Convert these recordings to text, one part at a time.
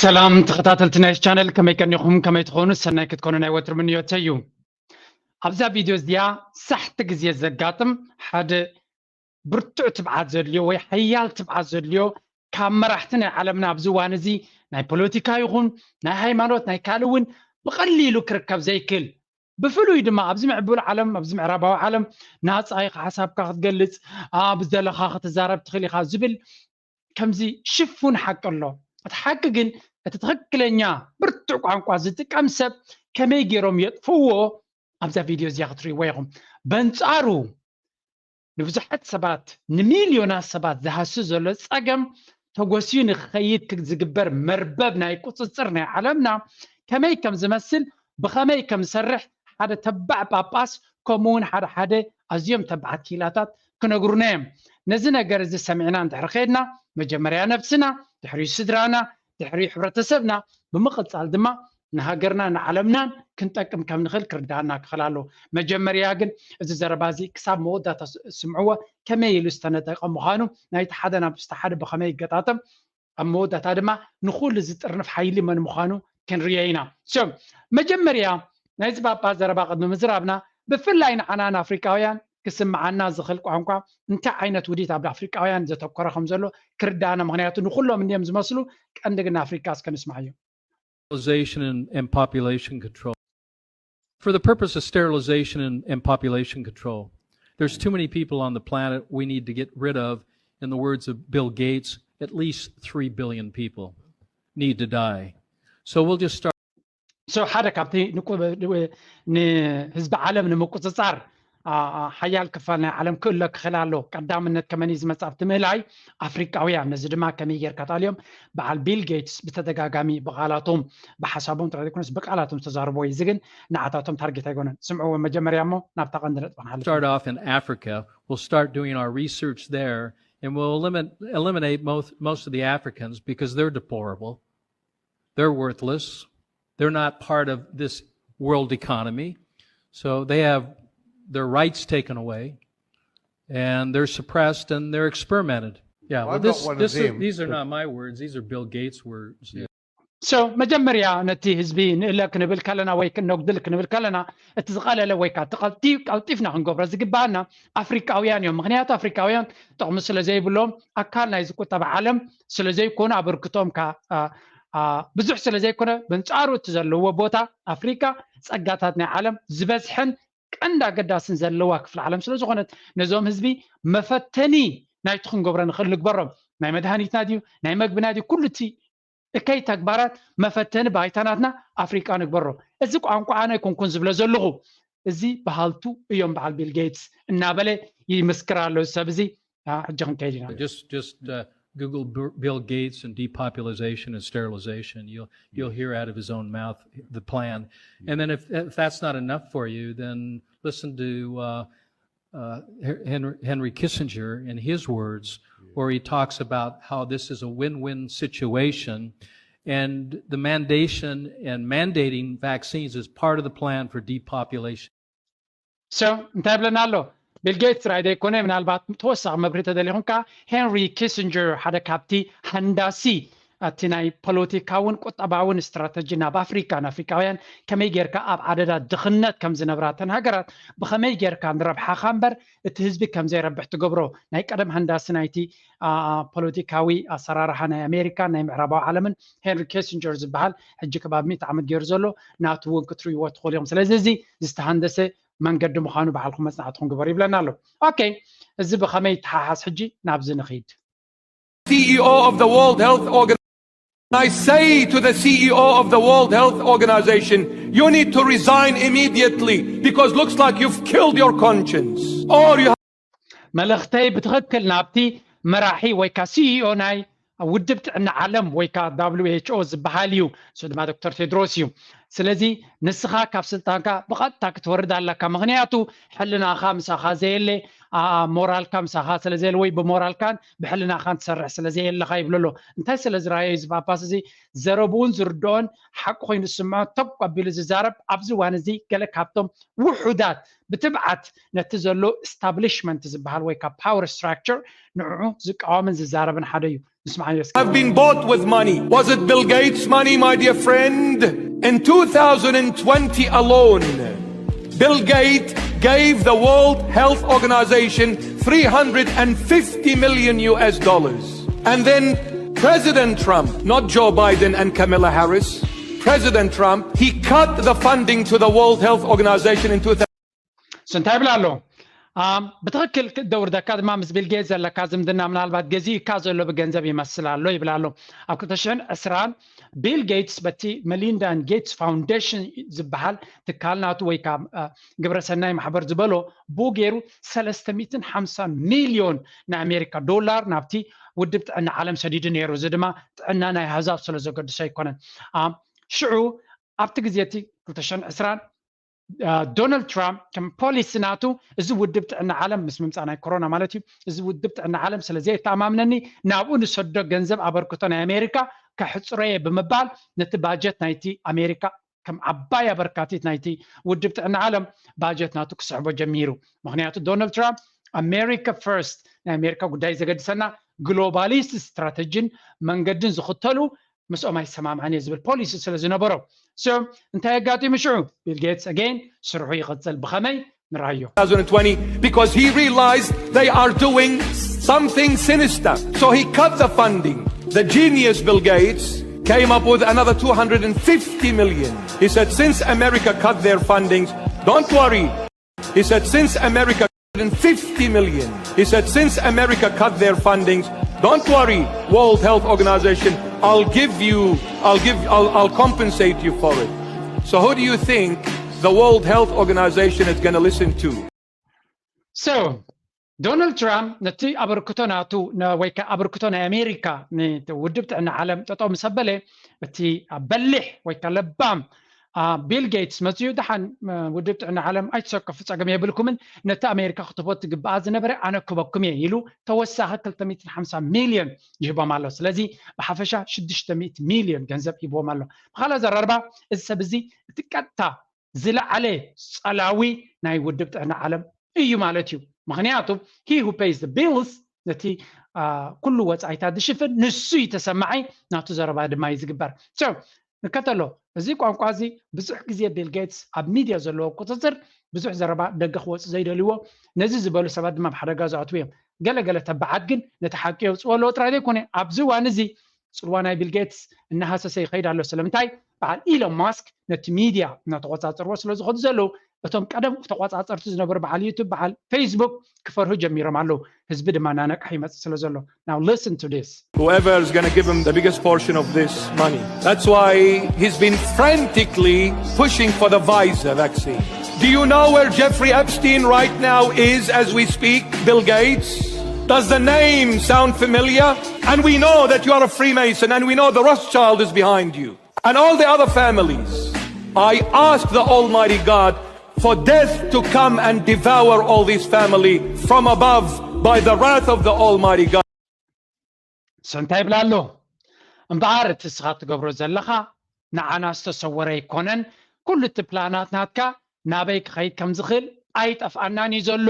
ሰላም ተኸታተልቲ ናይ ቻነል፣ ከመይ ቀኒኹም? ከመይ ትኾኑ? ሰናይ ክትኮኑ ናይ ወትሩ ምንዮተይ እዩ። ኣብዛ ቪድዮ እዚኣ ሳሕቲ ግዜ ዘጋጥም ሓደ ብርቱዕ ትብዓት ዘድልዮ ወይ ሓያል ትብዓት ዘድልዮ ካብ መራሕቲ ናይ ዓለምና ኣብዚ እዋን እዚ ናይ ፖለቲካ ይኹን ናይ ሃይማኖት ናይ ካልእ እውን ብቐሊሉ ክርከብ ዘይክእል ብፍሉይ ድማ ኣብዚ ምዕቡል ዓለም ኣብዚ ምዕራባዊ ዓለም ናፃ ኢኻ ሓሳብካ ክትገልፅ ኣብ ዘለኻ ክትዛረብ ትኽእል ኢኻ ዝብል ከምዚ ሽፉን ሓቂ ኣሎ። እቲ ሓቂ ግን እቲ ትኽክለኛ ብርቱዕ ቋንቋ ዝጥቀም ሰብ ከመይ ገይሮም የጥፍዎ ኣብዛ ቪድዮ እዚኣ ክትርእይዎ ኢኹም። በንጻሩ ንብዙሓት ሰባት ንሚልዮናት ሰባት ዝሃሲ ዘሎ ጸገም ተጎስዩ ንክኸይድ ዝግበር መርበብ ናይ ቁፅፅር ናይ ዓለምና ከመይ ከም ዝመስል ብኸመይ ከም ዝሰርሕ ሓደ ተባዕ ጳጳስ ከምኡ እውን ሓደ ሓደ ኣዝዮም ተባዓት ክኢላታት ክነግሩና እዮም። ነዚ ነገር እዚ ሰሚዕና እንድሕር ከድና መጀመርያ ነብስና፣ ድሕሪኡ ስድራና፣ ድሕሪኡ ሕብረተሰብና፣ ብምቕፃል ድማ ንሃገርና ንዓለምናን ክንጠቅም ከም ንኽእል ክርዳኣና ክኽእል ኣለዎ። መጀመርያ ግን እዚ ዘረባ እዚ ክሳብ መወዳእታ ስምዕዎ፣ ከመይ ኢሉ ዝተነጠቀ ምዃኑ፣ ናይቲ ሓደ ናብቲ ሓደ ብኸመይ ይገጣጠም፣ ኣብ መወዳእታ ድማ ንኹሉ ዝጥርንፍ ሓይሊ መን ምዃኑ ክንርዮ ኢና። So መጀመርያ ናይዚ ጳጳስ ዘረባ ቅድሚ ምዝራብና ብፍላይ ንዓና ንኣፍሪቃውያን ክስምዓና ዝኽእል ቋንቋ እንታይ ዓይነት ውዲት ኣብ ኣፍሪቃውያን ዘተኮረ ከም ዘሎ ክርዳእና፣ ምኽንያቱ ንኹሎም እንድዮም ዝመስሉ፣ ቀንዲ ግን ኣፍሪቃ እስከ ንስማዓዮ። Sterilization and, and population control. For the purpose of sterilization and, and population control, there's too many people on the planet we need to get rid of. In the words of Bill Gates, at least three billion people need to die. So we'll just start. So ሓደ ካብቲ ንቁ- ንህዝቢ ዓለም ንምቁፅፃር ኣ- ኣ- ሓያል ክፋል ናይ ዓለም ክእሎ ክኽእል ኣሎ። ቀዳምነት ከመን እዩ ዝመፅእ ኣብቲ ምህላይ ኣፍሪቃውያን። ነዚ ድማ ከመይ ጌርካ ትኣልዮም? በዓል ቢል ጌትስ ብተደጋጋሚ ብቃላቶም ብሓሳቦም ጥራይ ዘይኮነስ ብቃላቶም ዝተዛረብዎ እዩ። እዚ ግን ንዓታቶም ታርጌት ኣይኮነን። ስምዕዎ መጀመርያ እሞ ናብታ ቀንዲ ነጥቢ ክንሓልፍ። Start off in Africa. We'll start doing our research there, and we'll eliminate eliminate most most of the Africans because they're deplorable, they're worthless, they're not part of this world economy, so they have their rights taken away, and they're suppressed and they're experimented. Yeah, Well, well, I'm this, not one of this is, them, these are but- not my words; these are Bill Gates' words. So መጀመርያ ነቲ ህዝቢ ንእለ ክንብል ከለና ወይ ክነጉድል ክንብል ከለና እቲ ዝቐለለ ወይ ከዓ እቲ ቀልጢ- ቀልጢፍና ክንገብሮ ዝግባኣና ኣፍሪቃውያን እዮም። ምክንያቱ ኣፍሪቃውያን ጥቕሚ ስለ ዘይብሎም ኣካል ናይዚ ቁጠባ ዓለም ስለ ዘይኮኑ ኣበርክቶም ብዙሕ ስለ ዘይኮነ በንጻሩ እቲ ዘለዎ ቦታ ኣፍሪቃ ጸጋታት ናይ ዓለም ዝበዝሐን ቀንዲ ኣገዳስን ዘለዋ ክፍሊ ዓለም ስለ ዝኾነት ነዞም ህዝቢ መፈተኒ ናይቲ ክንገብሮ ንኽእል ንግበሮም። ናይ መድሃኒትና ድዩ ናይ መግብና ድዩ ኩሉ እቲ እከይ ተግባራት መፈተኒ ባይታ ናትና ኣፍሪቃ ንግበሮ። እዚ ቋንቋ ኣነ ኣይኮንኩን ዝብሎ ዘለኹ፣ እዚ በሃልቱ እዮም በዓል ቢል ጌትስ እናበለ ይምስክር ኣሎ። እዚ ሰብ እዚ ሕጂ ክንከይድ ኢና። Just just uh, Google Bill Gates and depopulation and sterilization. You'll you'll hear out of his own mouth the plan. And then if if that's not enough for you, then listen to uh, uh, Henry, Henry Kissinger in his words, where he talks about how this is a win-win situation, and the mandation and mandating vaccines is part of the plan for depopulation. So እንታይ ይብለና ኣሎ? ቢል ጌትስ ጥራይ ዘይኮነ ምናልባት ተወሳኺ መብርሂ ተደሊኹም ከዓ ሄንሪ ኪሲንጀር ሓደ ካብቲ ሃንዳሲ እቲ ናይ ፖለቲካውን ቁጠባውን ስትራተጂ ናብ ኣፍሪካ ንኣፍሪካውያን ከመይ ጌርካ ኣብ ዓደዳ ድኽነት ከም ዝነብራ እተን ሃገራት ብኸመይ ጌርካ ንረብሓኻ እምበር እቲ ህዝቢ ከም ዘይረብሕ ትገብሮ ናይ ቀደም ሃንዳሲ ናይቲ ፖለቲካዊ ኣሰራርሓ ናይ ኣሜሪካን ናይ ምዕራባዊ ዓለምን ሄንሪ ኪሲንጀር ዝበሃል ሕጂ ከባቢ ሚእቲ ዓመት ገይሩ ዘሎ ናቱ እውን ክትርእይዎ ትኽእሉ ኢኹም። ስለዚ እዚ ዝተሃንደሰ መንገዲ ምዃኑ ባዕልኩም መፅናዕትኹም ግበሩ ይብለና ኣሎ። ኦኬ፣ እዚ ብኸመይ ይተሓሓዝ? ሕጂ ናብዚ ንኽይድ። CEO of the World Health Organization. I say to the CEO of the World Health Organization, you need to resign immediately because looks like you've killed your conscience. Or you መልእኽተይ ብትኽክል ናብቲ መራሒ ወይ ካ ሲኢኦ ናይ ውድብ ጥዕና ዓለም ወይ ካ WHO ዝበሃል እዩ። እሱ ድማ ዶክተር ቴድሮስ እዩ። ስለዚ ንስኻ ካብ ስልጣንካ ብቐጥታ ክትወርድ ኣለካ። ምኽንያቱ ሕልናኻ ምሳኻ ዘየለ፣ ሞራልካ ምሳኻ ስለዘየለ ወይ ብሞራልካን ብሕልናኻን ትሰርሕ ስለዘየለኻ ይብሎ ኣሎ። እንታይ ስለ ዝረኣዮ እዩ እዚ ጳጳስ እዚ ዘረብኡን ዝርድኦን ሓቂ ኮይኑ ዝስምዖ ተጓ ኣቢሉ ዝዛረብ? ኣብዚ እዋን እዚ ገለ ካብቶም ውሑዳት ብትብዓት ነቲ ዘሎ establishment ዝበሃል ወይ ካብ power structure ንዕኡ ዝቃወምን ዝዛረብን ሓደ እዩ። ንስምዓዮ እስኪ። Have been bought with money. Was it Bill Gates' money, my dear friend? In two thousand twenty alone, Bill Gates gave the World Health Organization three hundred fifty million U S dollars. And then President Trump, not Joe Biden and Kamala Harris, President Trump, he cut the funding to the World Health Organization in two thousand. እሱ እንታይ ይብል ኣሎ? ብትኽክል ክደውርደካ ድማ ምስ ቢል ጌትስ ዘለካ ዝምድና ምናልባት ገዚእካ ዘሎ ብገንዘብ ይመስል ኣሎ ይብል ኣሎ። ኣብ ክልተ ሽሕን ዕስራን ቢል ጌትስ በቲ Melinda and Gates Foundation ዝበሃል ትካል ናቱ ወይ ከዓ ግብረሰናይ ማሕበር ዝበሎ ብኡ ገይሩ ሰለስተ ሚእትን ሓምሳን ሚልዮን ናይ ኣሜሪካ ዶላር ናብቲ ውድብ ጥዕና ዓለም ሰዲዱ ነይሩ። እዚ ድማ ጥዕና ናይ ኣህዛብ ስለ ዘገድሶ ኣይኮነን። ሽዑ ኣብቲ ግዜ እቲ ክልተ ሽሕን ዕስራን ዶናልድ ትራምፕ ከም ፖሊሲ ናቱ እዚ ውድብ ጥዕና ዓለም ምስ ምምፃእ ናይ ኮሮና ማለት እዩ፣ እዚ ውድብ ጥዕና ዓለም ስለ ዘየተኣማምነኒ ናብኡ ንሰዶ ገንዘብ ኣበርክቶ ናይ ኣሜሪካ ከሕፅሮየ ብምባል ነቲ ባጀት ናይቲ ኣሜሪካ ከም ዓባይ ኣበርካቲት ናይቲ ውድብ ጥዕና ዓለም ባጀት ናቱ ክስሕቦ ጀሚሩ። ምክንያቱ ዶናልድ ትራምፕ ኣሜሪካ ፈርስት ናይ ኣሜሪካ ጉዳይ ዘገድሰና ግሎባሊስት ስትራተጂን መንገድን ዝኽተሉ ምስኦም ኣይሰማምዓን እየ ዝብል ፖሊሲ ስለ ዝነበሮ። So እንታይ ኣጋጢሙ ሽዑ? ቢል ጌትስ ኣጌን ስርሑ ይቕጽል። ብኸመይ? ንራዮ። two thousand twenty because he realized they are doing something sinister. So he cut the funding. The genius Bill Gates came up with another two hundred fifty million. He said, since America cut their fundings, don't worry. He said, since America fifty million. He said, since America cut their fundings, don't worry, World Health Organization, I'll give you, I'll give, I'll, I'll compensate you for it. So who do you think the World Health Organization is going to listen to? So ዶናልድ ትራምፕ ነቲ ኣበርክቶ ናቱ ወይ ከዓ ኣበርክቶ ናይ ኣሜሪካ ንውድብ ጥዕና ዓለም ጠጠው ምስ ኣበለ፣ እቲ በሊሕ ወይ ከዓ ለባም ቢል ጌትስ መፅኡ፣ ደሓን ውድብ ጥዕና ዓለም ኣይትሰከፉ፣ ፀገም የብልኩምን፣ ነቲ ኣሜሪካ ክትህቦ ትግብኣ ዝነበረ ኣነ ክበኩም እየ ኢሉ ተወሳኺ ክልተ ሚእትን ሓምሳ ሚልዮን ይህቦም ኣሎ። ስለዚ ብሓፈሻ ሽዱሽተ ሚእቲ ሚልዮን ገንዘብ ይህብዎም ኣሎ። ብካልእ ኣዘራርባ እዚ ሰብ እዚ እቲ ቀጥታ ዝለዓለ ፀላዊ ናይ ውድብ ጥዕና ዓለም እዩ ማለት እዩ። ምክንያቱ he who pays the bills፣ ነቲ ኩሉ ወፃኢታት ዝሽፍን ንሱ እዩ ተሰማዓይ፣ ናቱ ዘረባ ድማ እዩ ዝግበር። ንከተሎ፣ እዚ ቋንቋ እዚ ብዙሕ ግዜ ቢል ጌትስ ኣብ ሚድያ ዘለዎ ቁፅፅር ብዙሕ ዘረባ ደገ ክወፁ ዘይደልይዎ፣ ነዚ ዝበሉ ሰባት ድማ ኣብ ሓደጋ ዝኣትዉ እዮም። ገለገለ ተባዓት ግን ነቲ ሓቂ የውፅዎ ኣለዎ ጥራይ ዘይኮነ፣ ኣብዚ እዋን እዚ ፅልዋ ናይ ቢል ጌትስ እናሃሰሰ ይኸይድ ኣሎ። ስለምንታይ? በዓል ኢሎን ማስክ ነቲ ሚድያ እናተቆፃፀርዎ ስለ ዝኸዱ ዘለዉ፣ እቶም ቀደም ተቆፃፀርቲ ዝነበሩ በዓል ዩቱብ፣ በዓል ፌስቡክ ክፈርሁ ጀሚሮም ኣለዉ። ህዝቢ ድማ እናነቅሐ ይመፅእ ስለ ዘሎ። Now listen to this. Whoever is going to give him the biggest portion of this money. That's why he's been frantically pushing for the Pfizer vaccine. Do you know where Jeffrey Epstein right now is as we speak, Bill Gates? Does the name sound familiar? And we know that you are a Freemason, and we know the Rothschild is behind you. And all the other families. I ask the Almighty God for death to come and devour all these family from above by the wrath of the Almighty God. እሱ እንታይ ይብላ ኣሎ? እምበኣር እቲ እስኻ ትገብሮ ዘለኻ ንዓና ዝተሰወረ ኣይኮነን። ኩሉ እቲ ፕላናት ናትካ ናበይ ክኸይድ ከም ዝኽእል ኣይጠፍኣናን እዩ ዘሎ።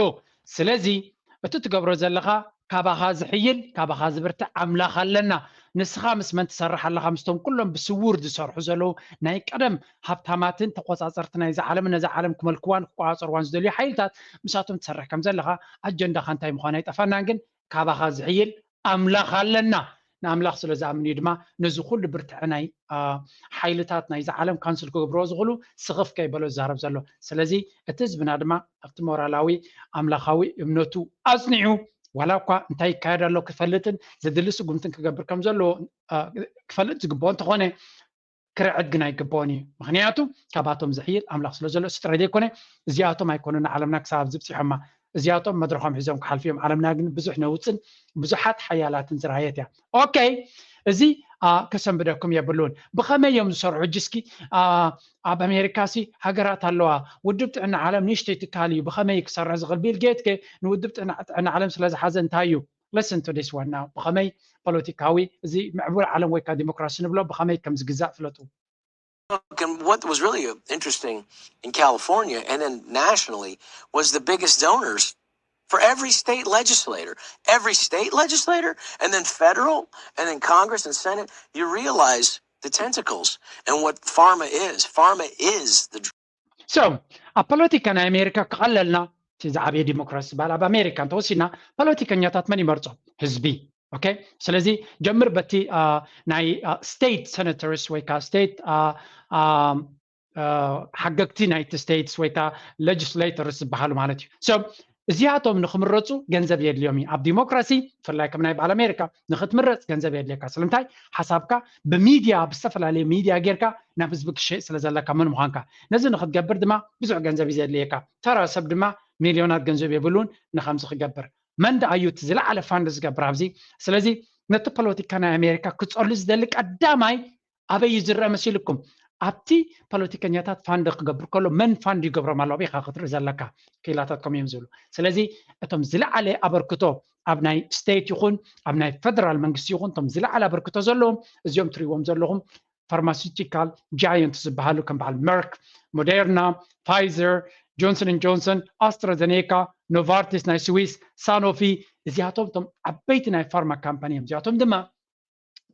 ስለዚ እቲ ትገብሮ ዘለኻ ካባኻ ዝሕይል፣ ካባኻ ዝብርትዕ ኣምላኽ ኣለና። ንስኻ ምስ መን ትሰርሕ ኣለኻ? ምስቶም ኩሎም ብስውር ዝሰርሑ ዘለዉ ናይ ቀደም ሃብታማትን ተቆጻጸርቲ ናይዛ ዓለም፣ ነዛ ዓለም ክመልክዋን ክቆጻጸርዋን ዝደልዩ ሓይልታት፣ ምሳቶም ትሰርሕ ከም ዘለኻ፣ ኣጀንዳኻ እንታይ ምዃኑ ኣይጠፋናን። ግን ካባኻ ዝሕይል ኣምላኽ ኣለና። ንኣምላኽ ስለ ዝኣምን እዩ ድማ ነዚ ኩሉ ብርትዐ ናይ ሓይልታት ናይዛ ዓለም ካንስል ክገብርዎ ዝኽእሉ ስኽፍ ከይበሎ ዝዛረብ ዘሎ። ስለዚ እቲ ህዝብና ድማ ኣብቲ ሞራላዊ ኣምላኻዊ እምነቱ ኣጽኒዑ፣ ዋላ እኳ እንታይ ይካየድ ኣሎ ክፈልጥን ዘድሊ ስጉምትን ክገብር ከም ዘለዎ ክፈልጥ ዝግብኦ እንተኾነ፣ ክርዕድ ግን ኣይግብኦን እዩ። ምኽንያቱ ካባቶም ዝሕይል ኣምላኽ ስለ ዘሎ። እሱ ጥራይ ዘይኮነ፣ እዚኣቶም ኣይኮኑን ንዓለምና ክሳብ ኣብዚ ብፂሖማ። እዚኣቶም መድረኾም ሒዞም ክሓልፉ እዮም። ዓለምና ግን ብዙሕ ነውፅን ብዙሓት ሓያላትን ዝረኣየት እያ። ኦኬ፣ እዚ ከሰንብደኩም የብሉን። ብኸመይ እዮም ዝሰርሑ? ሕጂ እስኪ ኣብ ኣሜሪካ ሲ ሃገራት ኣለዋ። ውድብ ጥዕና ዓለም ንእሽተይ ትካል እዩ፣ ብኸመይ ክሰርሕ ዝኽእል? ቢል ጌት ከ ንውድብ ጥዕና ዓለም ስለዝሓዘ እንታይ እዩ? Listen to this one now። ብኸመይ ፖለቲካዊ እዚ ምዕቡል ዓለም ወይ ከዓ ዲሞክራሲ ንብሎ ብኸመይ ከም ዝግዛእ ፍለጡ። And what was really interesting in California and then nationally was the biggest donors for every state legislator, every state legislator, and then federal, and then Congress and Senate. You realize the tentacles and what pharma is. Pharma is the so ኣብ ፖለቲካ ናይ ኣሜሪካ ክቐለልና እቲ ዝዓበየ ዲሞክራሲ ዝበሃል ኣብ ኣሜሪካ እንተወሲድና ፖለቲከኛታት መን ይመርጾ? ህዝቢ። ኦኬ፣ ስለዚ ጀምር በቲ ናይ ስቴት ሰነተርስ ወይ ከዓ ስቴት ሓገግቲ ናይቲ ስቴትስ ወይ ከዓ ሌጅስሌተርስ ዝበሃሉ ማለት እዩ። እዚኣቶም ንክምረፁ ገንዘብ የድልዮም እዩ። ኣብ ዲሞክራሲ ብፍላይ ከም ናይ በዓል ኣሜሪካ ንክትምረፅ ገንዘብ የድልየካ። ስለምንታይ? ሓሳብካ ብሚድያ ብዝተፈላለየ ሚድያ ጌርካ ናብ ህዝቢ ክሸይጥ ስለ ዘለካ መን ምዃንካ። ነዚ ንክትገብር ድማ ብዙሕ ገንዘብ እዩ ዘድልየካ። ተራ ሰብ ድማ ሚልዮናት ገንዘብ የብሉን ንከምዚ ክገብር። መን ደኣ እዩ እቲ ዝለዓለ ፋንድ ዝገብር ኣብዚ? ስለዚ ነቲ ፖለቲካ ናይ ኣሜሪካ ክፀሉ ዝደሊ ቀዳማይ ኣበይ እዩ ዝረአ መሲልኩም? ኣብቲ ፖለቲከኛታት ፋንድ ክገብር ከሎ መን ፋንድ ይገብሮም ኣሎ ኣበይካ ክትርኢ ዘለካ ክኢላታት ከምኡ እዮም ዝብሉ። ስለዚ እቶም ዝለዓለ ኣበርክቶ ኣብ ናይ ስቴት ይኹን ኣብ ናይ ፈደራል መንግስቲ ይኹን እቶም ዝለዓለ ኣበርክቶ ዘለዎም እዚኦም ትሪእዎም ዘለኹም ፋርማሲውቲካል ጃየንት ዝበሃሉ ከም በዓል መርክ፣ ሞዴርና፣ ፋይዘር፣ ጆንሰን ን ጆንሰን፣ ኣስትራዘኔካ፣ ኖቫርቲስ ናይ ስዊስ፣ ሳኖፊ፣ እዚኣቶም እቶም ዓበይቲ ናይ ፋርማ ካምፓኒ እዮም። እዚኣቶም ድማ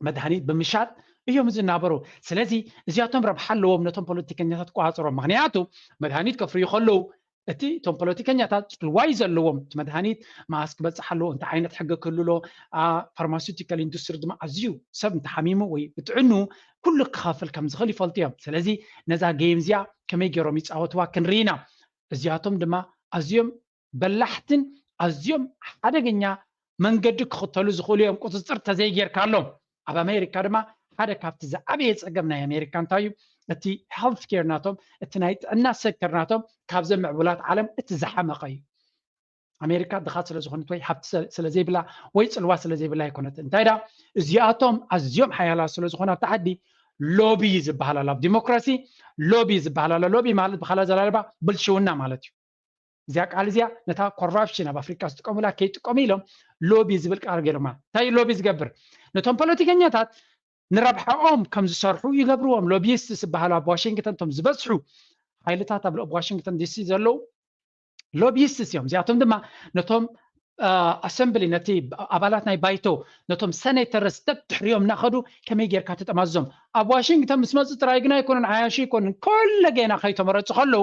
መድሃኒት ብምሻጥ እዮም ዝናበሩ። ስለዚ እዚኣቶም ረብሓ ኣለዎም ነቶም ፖለቲከኛታት ክቆፃፀሮም። ምክንያቱ መድሃኒት ከፍርዩ ከለዉ እቲ እቶም ፖለቲከኛታት ፅልዋ እዩ ዘለዎም። እቲ መድሃኒት መዓስ ክበፅሕ ኣለዎ፣ እንታይ ዓይነት ሕጊ ክህሉ ኣለዎ። ፋርማሲውቲካል ኢንዱስትሪ ድማ ኣዝዩ ሰብ እንተሓሚሙ ወይ ብጥዕንኡ ኩሉ ክኸፍል ከም ዝኽእል ይፈልጡ እዮም። ስለዚ ነዛ ጌም እዚኣ ከመይ ገይሮም ይፃወትዋ ክንርኢ ኢና። እዚኣቶም ድማ ኣዝዮም በላሕትን ኣዝዮም ሓደገኛ መንገዲ ክኽተሉ ዝኽእሉ እዮም ቁፅፅር ተዘይጌርካሎም። ኣብ ኣሜሪካ ድማ ሓደ ካብቲ ዝዓበየ ፀገም ናይ ኣሜሪካ እንታይ እዩ? እቲ ሄልት ኬር ናቶም፣ እቲ ናይ ጥዕና ሴክተር ናቶም ካብዘን ምዕቡላት ዓለም እቲ ዝሓመቐ እዩ። ኣሜሪካ ድኻ ስለ ዝኾነት ወይ ሃብቲ ስለ ዘይብላ ወይ ፅልዋ ስለ ዘይብላ ኣይኮነትን። እንታይ ዳ እዚኣቶም ኣዝዮም ሓያላት ስለ ዝኾኑ ኣብቲ ዓዲ ሎቢ ዝበሃል ኣሎ። ኣብ ዲሞክራሲ ሎቢ ዝበሃል ኣሎ። ሎቢ ማለት ብኻልእ ኣዘራርባ ብልሽውና ማለት እዩ። እዚኣ ቃል እዚኣ ነታ ኮራፕሽን ኣብ ኣፍሪካ ዝጥቀሙላ ከይጥቀሙ ኢሎም ሎቢ ዝብል ቃል ገይሮማ። እንታይ እዩ ሎቢ ዝገብር? ነቶም ፖለቲከኛታት ንረብሓኦም ከም ዝሰርሑ ይገብርዎም። ሎቢስት ዝበሃሉ ኣብ ዋሽንግተን እቶም ዝበዝሑ ሓይልታት ኣብ ዋሽንግተን ዲሲ ዘለዉ ሎቢስት እዮም። እዚኣቶም ድማ ነቶም ኣሰምብሊ ነቲ ኣባላት ናይ ባይቶ ነቶም ሰኔተርስ ደድሕሪኦም እናኸዱ ከመይ ጌርካ ተጠማዝዞም። ኣብ ዋሽንግተን ምስ መፁ ጥራይ ግን ኣይኮኑን፣ ዓያሹ ኣይኮኑን። ኮለ ጌና ከይተመረፁ ከለዉ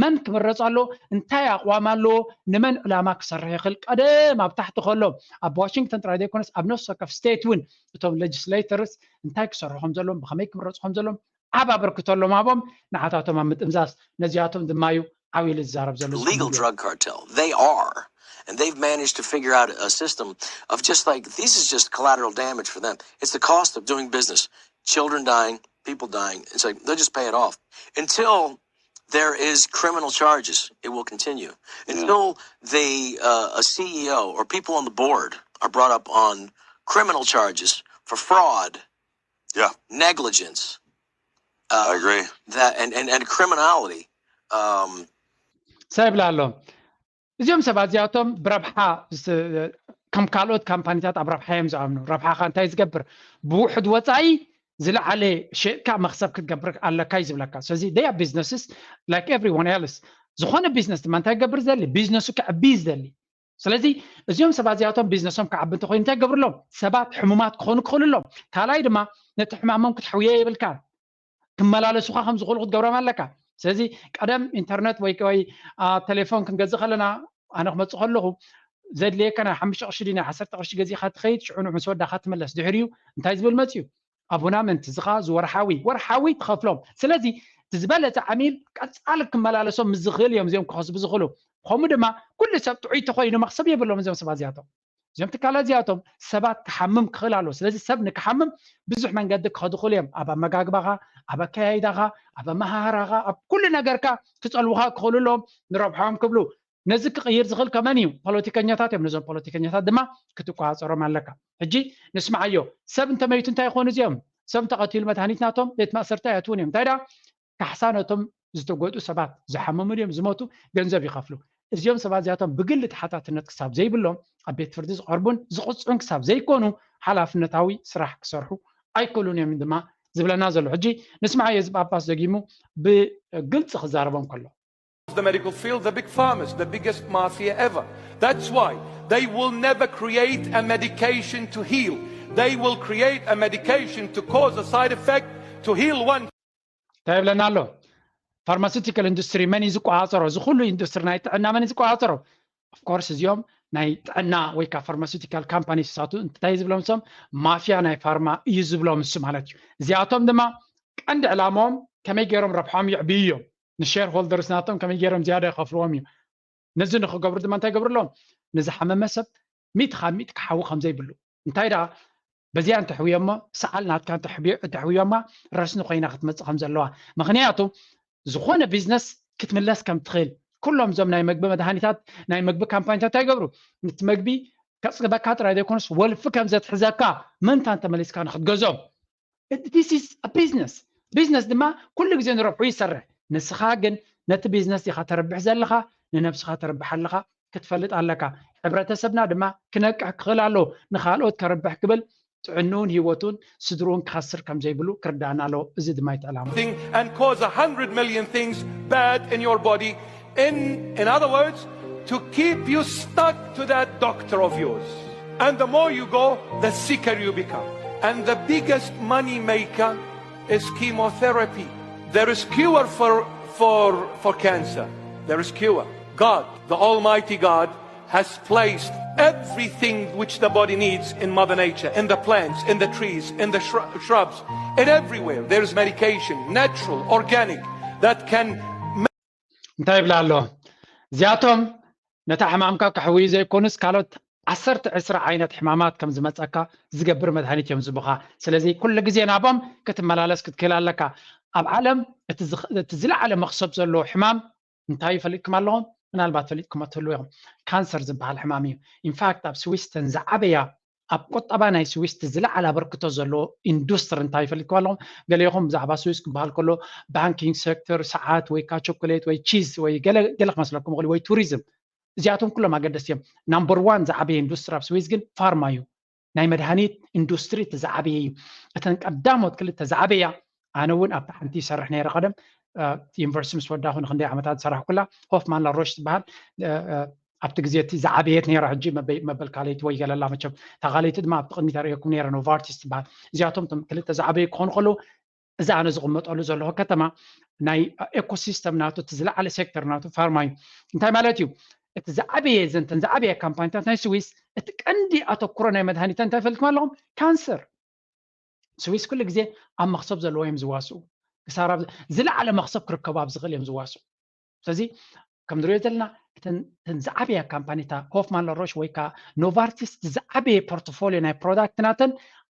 መን ክምረፅ ኣሎ፣ እንታይ ኣቕዋም ኣለዎ፣ ንመን ዕላማ ክሰርሕ ይኽእል ቀደም ኣብ ታሕቲ ከሎ ኣብ ዋሽንግተን ጥራይ ዘይኮነስ ኣብ ነፍሲ ወከፍ ስቴት እውን እቶም ሌጅስሌተርስ እንታይ ክሰርሑ ከም ዘለዎም ብኸመይ ክምረፁ ከም ዘለዎም ዓብ ኣበርክቶ ኣለዎም። ንዓታቶም ኣብ ምጥምዛዝ ነዚኣቶም ድማ እዩ ዓው ኢሉ ዝዛረብ ዘሎ። Legal drug cartel. They are. And they've managed to figure out a system of just like, this is just collateral damage for them. It's the cost of doing business. Children dying, people dying. It's like, they'll just pay it off. Until there is criminal charges, it will continue. Until the, uh, a C E O or people on the board are brought up on criminal charges for fraud, Yeah, negligence, uh, I agree. that, and, and, and criminality. Um, ሰብ ይብላ ኣሎ። እዚኦም ሰባት እዚኣቶም ብረብሓ ዝ- ከም ካልኦት ካምፓኒታት ኣብ ረብሓ እዮም ዝኣምኑ። ረብሓኻ እንታይ ዝገብር? ብውሕድ ወፃኢ ዝለዓለ ሸጥካ መክሰብ ክትገብር ኣለካ እዩ ዝብለካ። ስለዚ they are businesses like everyone else። ዝኾነ ቢዝነስ ድማ እንታይ ክገብር ዝደሊ? ቢዝነሱ ክዕቢ እዩ ዝደሊ። ስለዚ እዚኦም ሰባት እዚኣቶም ቢዝነሶም ክዓቢ እንተኮይኑ እንታይ ክገብርሎም? ሰባት ሕሙማት ክኾኑ ክኽእሉ ኣለዎም። ካልኣይ ድማ ነቲ ሕማሞም ክትሕውዮ የብልካ። ክመላለሱኻ ከም ዝኽእሉ ክትገብሮም ኣለካ። ስለዚ ቀደም ኢንተርነት ወይ ወይ ቴሌፎን ክንገዝእ ከለና ኣነ ክመፅእ ከለኹ ዘድልየካ ናይ ሓሙሽተ ቅርሺ ድዩ ናይ ዓሰርተ ቅርሺ ገዚእካ ትኸይድ፣ ሽዑ ንዑ ምስ ወዳእካ ትምለስ። ድሕሪኡ እንታይ ዝብል መፅዩ? ኣቡናመንት ዝኻ ዝወርሓዊ ወርሓዊ ትኸፍሎም። ስለዚ እቲ ዝበለፀ ዓሚል ቀፃሊ ክመላለሶም ምስ ዝኽእል እዮም እዚኦም ክኸስቡ ዝኽእሉ። ከምኡ ድማ ኩሉ ሰብ ጥዑይ ተኮይኑ መኽሰብ የብሎም እዚኦም ሰባት እዚኣቶም። እዚኦም ትካላት እዚኣቶም ሰባት ክሓምም ክኽእል ኣለዎ። ስለዚ ሰብ ንክሓምም ብዙሕ መንገዲ ክኸዱ ክኽእሉ እዮም። ኣብ ኣመጋግባኻ፣ ኣብ ኣከያይዳኻ፣ ኣብ ኣመሃህራኻ፣ ኣብ ኩሉ ነገርካ ክፀልውኻ ክኽእሉ ኣለዎም ንረብሓኦም ክብሉ። ነዚ ክቕይር ዝኽእል ከመን እዩ? ፖለቲከኛታት እዮም። ነዞም ፖለቲከኛታት ድማ ክትቆፃፀሮም ኣለካ። ሕጂ ንስማዓዮ፣ ሰብ እንተመይቱ እንታይ ይኾኑ እዚኦም? ሰብ እንተቐቲሉ መድሃኒት ናቶም ቤት ማእሰርቲ ኣይኣትውን እዮም። እንታይ ደኣ? ካሕሳ ነቶም ዝተጎድኡ ሰባት፣ ዝሓመሙ ድዮም ዝሞቱ፣ ገንዘብ ይኸፍሉ። እዚኦም ሰባት እዚኣቶም ብግሊ ተሓታትነት ክሳብ ዘይብሎም፣ ኣብ ቤት ፍርዲ ዝቐርቡን ዝቕፅዑን ክሳብ ዘይኮኑ፣ ሓላፍነታዊ ስራሕ ክሰርሑ ኣይክእሉን እዮም ድማ ዝብለና ዘሎ። ሕጂ ንስማዓዮ፣ እዚ ጳጳስ ደጊሙ ብግልፂ ክዛረቦም ከሎ። The medical field, the big pharmas, the biggest mafia ever. That's why they will never create a medication to heal. They will create a medication to cause a side effect to heal one. እንታይ ይብለና ኣሎ? ፋርማሲውቲካል ኢንዱስትሪ መን እዩ ዝቆፃፀሮ? እዚ ኩሉ ኢንዱስትሪ ናይ ጥዕና መን እዩ ዝቆፃፀሮ? Of course እዚኦም ናይ ጥዕና ወይ ከዓ ፋርማሲውቲካል ካምፓኒ ንሳቱ እንታይ ዝብሎም? እሶም ማፍያ ናይ ፋርማ እዩ ዝብሎም እሱ ማለት እዩ። እዚኣቶም ድማ ቀንዲ ዕላማኦም ከመይ ገይሮም ረብሖም የዕብዩ እዮም። ንሼር ሆልደርስ ናቶም ከመይ ገይሮም ዝያዳ ይኸፍልዎም እዩ። ነዚ ንክገብሩ ድማ እንታይ ይገብሩ ኣለዎም? ንዝሓመመ ሰብ ሚእቲ ካብ ሚእቲ ክሓዊ ከም ዘይብሉ፣ እንታይ ደኣ በዚኣ እንተሕውዮሞ፣ ሰዓል ናትካ እንተሕውዮማ ረስኒ ኮይና ክትመፅእ ከም ዘለዋ። ምክንያቱ ዝኾነ ቢዝነስ ክትምለስ ከም ትኽእል፣ ኩሎም እዞም ናይ መግቢ መድሃኒታት፣ ናይ መግቢ ካምፓኒታት እንታይ ይገብሩ? ነቲ መግቢ ከፅግበካ ጥራይ ዘይኮነስ ወልፊ ከም ዘትሕዘካ ምእንታን ተመሊስካ ንክትገዝኦም። This is a business። ቢዝነስ ድማ ኩሉ ግዜ ንረብሑ ይሰርሕ። ንስኻ ግን ነቲ ቢዝነስ ኢኻ ተረብሕ ዘለኻ፣ ንነብስኻ ተረብሕ ኣለኻ ክትፈልጥ ኣለካ። ሕብረተሰብና ድማ ክነቅሕ ክኽእል ኣለዎ። ንኻልኦት ከረብሕ ክብል ጥዕንኡን ህይወቱን ስድርኡን ክኸስር ከም ዘይብሉ ክርዳእና ኣለዎ። እዚ ድማ እቲ ዕላማ። Thing and cause a hundred million things bad in your body. In, in other words, to keep you stuck to that doctor of yours. And the more you go, the sicker you become. And the biggest money maker is chemotherapy. There is cure for, for, for cancer. There is cure. God, the Almighty God, has placed everything which the body needs in Mother Nature, in the plants, in the trees, in the shru- shrubs, in everywhere. There is medication, natural, organic, that can እንታይ ይብላ ኣሎ? እዚኣቶም ነታ ሕማምካ ከሕውዩ ዘይኮኑስ ካልኦት ዓሰርተ ዕስራ ዓይነት ሕማማት ከም ዝመፀካ ዝገብር መድሃኒት እዮም ዝቡኻ። ስለዚ ኩሉ ግዜ ናብኦም ክትመላለስ ክትክእል ኣለካ። ኣብ ዓለም እቲ ዝኽ- እቲ ዝለዓለ መኽሰብ ዘለዎ ሕማም እንታይ ፈሊጥኩም ኣለኹም? ምናልባት ፈሊጥኩም ትህልዉ ኢኹም። ካንሰር ዝበሃል ሕማም እዩ። ኢንፋክት ኣብ ስዊስ ተን ዝዓበያ ኣብ ቁጠባ ናይ ስዊስ እቲ ዝለዓለ ኣበርክቶ ዘለዎ ኢንዱስትሪ እንታይ ፈሊጥኩም ኣለኹም? ገሊኹም ብዛዕባ ስዊስ ክበሃል ከሎ ባንኪንግ ሴክተር፣ ሰዓት ወይ ከዓ ቸኮሌት ወይ ቺዝ ወይ ገለ ገለ ክመስለኩም ይኽእል ወይ ቱሪዝም። እዚኣቶም ኩሎም ኣገደስቲ እዮም። ናምበር ዋን ዝዓበየ ኢንዱስትሪ ኣብ ስዊስ ግን ፋርማ እዩ። ናይ መድሃኒት ኢንዱስትሪ እቲ ዝዓበየ እዩ። እተን ቀዳሞት ክልተ ዝዓበያ፣ ኣነ እውን ኣብታ ሓንቲ ይሰርሕ ነይረ ቀደም፣ ዩኒቨርሲቲ ምስ ወዳኹ ንክንደይ ዓመታት ዝሰራሕኩላ ሆፍማን ላሮሽ ትበሃል። ኣብቲ ግዜ እቲ ዝዓበየት ነይራ፣ ሕጂ መበል ካልኣይቲ ወይ ገለላ መቸም፣ እታ ካልኣይቲ ድማ ኣብቲ ቅድሚት ኣርእየኩም ነይረ፣ ኖቫርቲስ ትበሃል። እዚኣቶም እቶም ክልተ ዝዓበዩ ክኾኑ ከለዉ፣ እዚ ኣነ ዝቕመጠሉ ዘለኹ ከተማ ናይ ኤኮሲስተም ናቱ እቲ ዝለዓለ ሴክተር ናቱ ፋርማ እዩ። እንታይ ማለት እዩ? እቲ ዝዓበየ ዘንተን ዝዓበየ ካምፓኒታት ናይ ስዊስ እቲ ቀንዲ ኣተኩሮ ናይ መድሃኒት እንታይ ፈልጥኩም ኣለኹም? ካንሰር። ስዊስ ኩሉ ግዜ ኣብ መኽሰብ ዘለዎ እዮም ዝዋስኡ። ክሳብ ዝለዓለ መኽሰብ ክርከቡ ኣብ ዝኽእል እዮም ዝዋስኡ። ስለዚ ከም ንሪኦ ዘለና እተን ዝዓበያ ካምፓኒታ ሆፍማን ላሮሽ ወይ ከዓ ኖቫርቲስ ዝዓበየ ፖርትፎሊዮ ናይ ፕሮዳክት ናተን